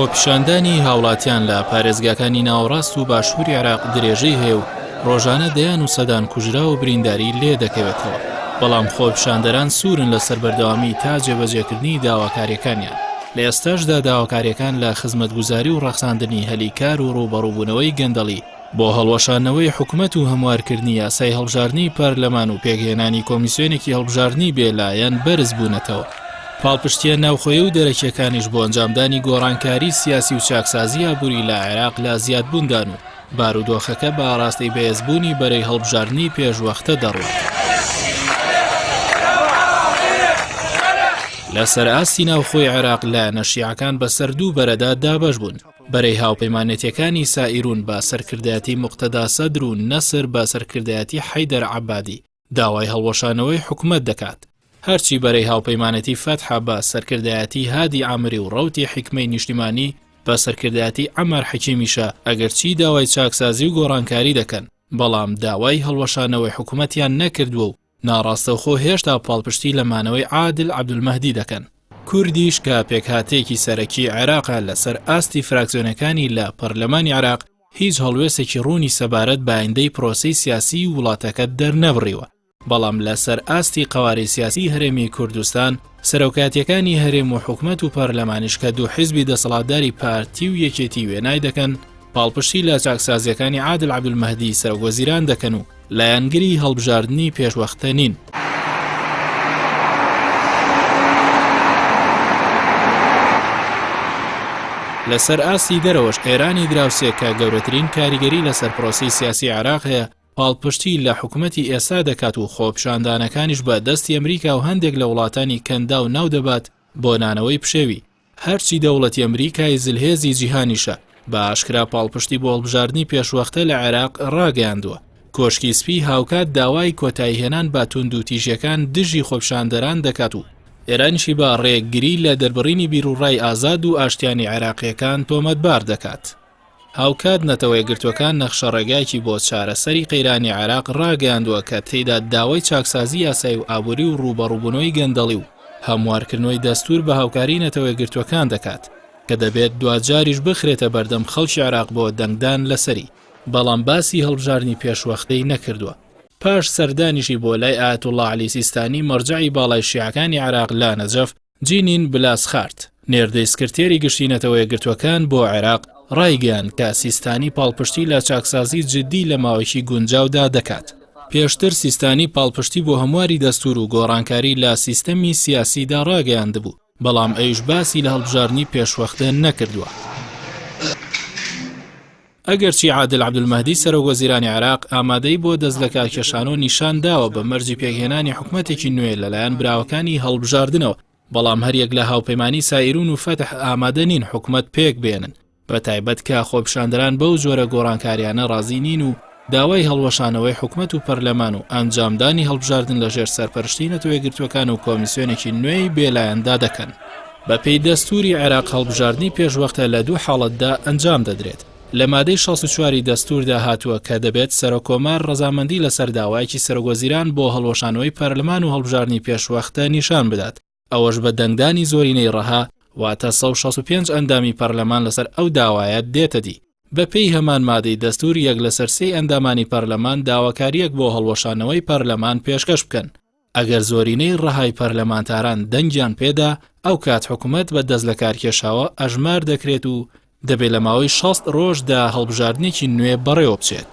خۆپیشاندانی هاوڵاتیان لە پارێزگاکانی ناوەڕاست و باشووری عێراق درێژەی هەیە و ڕۆژانە دەیان و سەدان کوژراو و برینداری لێ دەکەوێتەوە، بەڵام خۆپیشاندەران سوورن لەسەر بەردەوامی تا جێبەجێکردنی داواکارییەکانیان. لە ئێستاشدا داواکارییەکان لە خزمەتگوزاری و ڕەخساندنی هەلی کار و ڕووبەڕووبوونەوەی گەندەڵی بۆ هەڵوەشاندنەوەی حکومەت و هەموارکردنی یاسای هەڵبژاردنی پەرلەمان و پێکهێنانی کۆمیسیۆنێکی هەڵبژاردنی بێ لایەن بەرز بوونەتەوە. پاڵپشتییە ناوخۆیی و دەرەکییەکانیش بۆ ئەنجامدانی گۆڕانکاری سیاسی و چاکسازی ئابووری لە عێراق لە زیادبووندان و بارودۆخەکە بە ئاراستەی بەهێزبوونی بەرەی هەڵبژاردنی پێشوەختە دەڕوات. لەسەر ئاستی ناوخۆی عێراق لایەنە شیعەکان بەسەر دوو بەرەدا دابەش بوون. بەرەی هاوپەیمانێتیەکانی سائیرون بە سەرکردایەتی موقتەدا سەدر و نەسر بە سەرکردایەتی حەیدەر عەبادی داوای هەڵوەشانەوەی حکومەت دەکات. هەرچی بەرەی هاوپەیمانێتی فەتحە بە سەرکردایەتی هادی عامری و ڕەوتی حیکمەی نیشتیمانی بە سەرکردایەتی عەمار حەکیمیشە ئەگەرچی داوای چاکسازی و گۆڕانکاری دەکەن بەڵام داوای هەڵوەشانەوەی حکومەتیان نەکردووە و ناڕاستەوخۆ هێشتا پاڵپشتی لە مانەوەی عادل عەبدولمەهدی دەکەن. کوردیش کە پێکهاتەیەکی سەرەکی عێراقە لەسەر ئاستی فراکسیۆنەکانی لە پەرلەمانی عێراق هیچ هەڵوێستێکی ڕوونی سەبارەت بە ئایندەی پرۆسەی سیاسیی وڵاتەکە دەرنەبڕیوە، بەڵام لەسەر ئاستی قەوارەی سیاسیی هەرێمی کوردستان، سەرۆکایەتییەکانی هەرێم و حکومەت و پەرلەمانیش کە دوو حیزبی دەسەڵاتداری پارتی و یەکێتی وێنای دەکەن، پاڵپشتی لە چاکسازییەکانی عادل عەبدولمەهدی سەرۆکوەزیران دەکەن و لایەنگری هەڵبژاردنی پێشوەختە نین. لەسەر ئاستی دەرەوەش ئێرانی دراوسێ کە گەورەترین کاریگەری لەسەر پرۆسەی سیاسی عێراق هەیە، پاڵپشتی لە حکومەتی ئێستا دەکات و خۆپیشاندانەکانیش بە دەستی ئەمریکا و هەندێک لە وڵاتانی کەنداو ناودەبات بۆ نانەوەی پشێوی. هەرچی دەوڵەتی ئەمریکای زلهێزی جیهانیشە، بە ئاشکرا پاڵپشتی بۆ هەڵبژاردنی پێشوەختە لە عێراق ڕاگەیاندووە. کۆشکی سپی هاوکات داوای کۆتاییهێنان بە توندوتیژییەکان دژی خۆپیشاندەران دەکات و ئێرانیشی بە ڕێگری لە دەربڕینی بیروڕای ئازاد و ئاشتیانەی عێراقییەکان تۆمەتبار دەکات. هاوکات نەتەوەیەکگرتووەکان نەخشەڕێگایەکی بۆ چارەسەری قەیرانی عێراق ڕاگەیاندووە کە تێیدا داوای چاکسازی یاسایی و ئابووری و ڕووبەڕووبوونەوەی گەندەڵی و هەموارکردنەوەی دەستوور بە هاوکاری نەتەوەیەکگرتووەکان دەکات کە دەبێت دواجاریش بخرێتە بەردەم خەڵکی عێراق بۆ دەنگدان لەسەری، بەڵام باسی هەڵبژاردنی پێشوەختەی نەکردووە. پاش سەردانیشی بۆ لای ئایەتوڵڵا عەلی سیستانی مەرجەعی باڵای شیعەکانی عێراق لە نەجەف، جینین بلاسخارت، نێردەی سکرتێری گشتی نەتەوەیەکگرتووەکان بۆ عێراق، ڕایگەیاند کە سیستانی پاڵپشتی لە چاکسازی جددی لە ماوەیەکی گونجاودا دەکات. پێشتر سیستانی پاڵپشتی بۆ هەمواری دەستوور و گۆڕانکاری لە سیستەمی سیاسیدا ڕاگەیاندبوو، بەڵام ئەویش باسی لە هەڵبژاردنی پێشوەختە نەکردووە. ئەگەرچی عادل عەبدولمەهدی سەرۆک وەزیرانی عێراق ئامادەیی بۆ دەستلەکارکێشانەوە نیشان داوە بە مەرجی پێکهێنانی حکومەتێکی نوێ لەلایەن براوەکانی هەڵبژاردنەوە، بەڵام هەریەک لە هاوپەیمانی سائیرون و فەتح ئامادە نین حکومەت پێکبێنن، بەتایبەت کە خۆپیشاندەران بەو جۆرە گۆڕانکاریانە ڕازی نین و داوای هەڵوەشانەوەی حکومەت و پەرلەمان و ئەنجامدانی هەڵبژاردن لەژێر سەرپەرشتی نەتەوەیەکگرتووەکان و کۆمیسیۆنێکی نوێی بێلایەندا دەکەن. بەپێی دەستووری عێراق هەڵبژاردنی پێشوەختە لە دوو حاڵەتدا ئەنجام دەدرێت، لە مادەی 64 ی دەستووردا هاتووە کە دەبێت سەرۆککۆمار ڕەزامەندی لەسەر داوایەکی سەرۆکوەزیران بۆ هەڵوەشانەوەی پەرلەمان و هەڵبژاردنی پێشوەختە نیشان بدات، ئەوەش بە دەنگدانی زۆرینەی ڕەها، واتە 165 ئەندامی پەرلەمان لەسەر ئەو داوایە دێتە دی. بەپێی هەمان مادەی دەستوور یەک لەسەر سێی ئەندامانی پەرلەمان داواکارییەک بۆ هەڵوەشانەوەی پەرلەمان پێشکەش بکەن، ئەگەر زۆرینەی ڕەهای پەرلەمانتاران دەنگیان پێدا، ئەوکات حکومەت بە دەستلەکارکێشاوە ئەژمار دەکرێت و دەبێت لە ماوەی 60 ڕۆژدا هەڵبژاردنێکی نوێ بەڕێوەبچێت.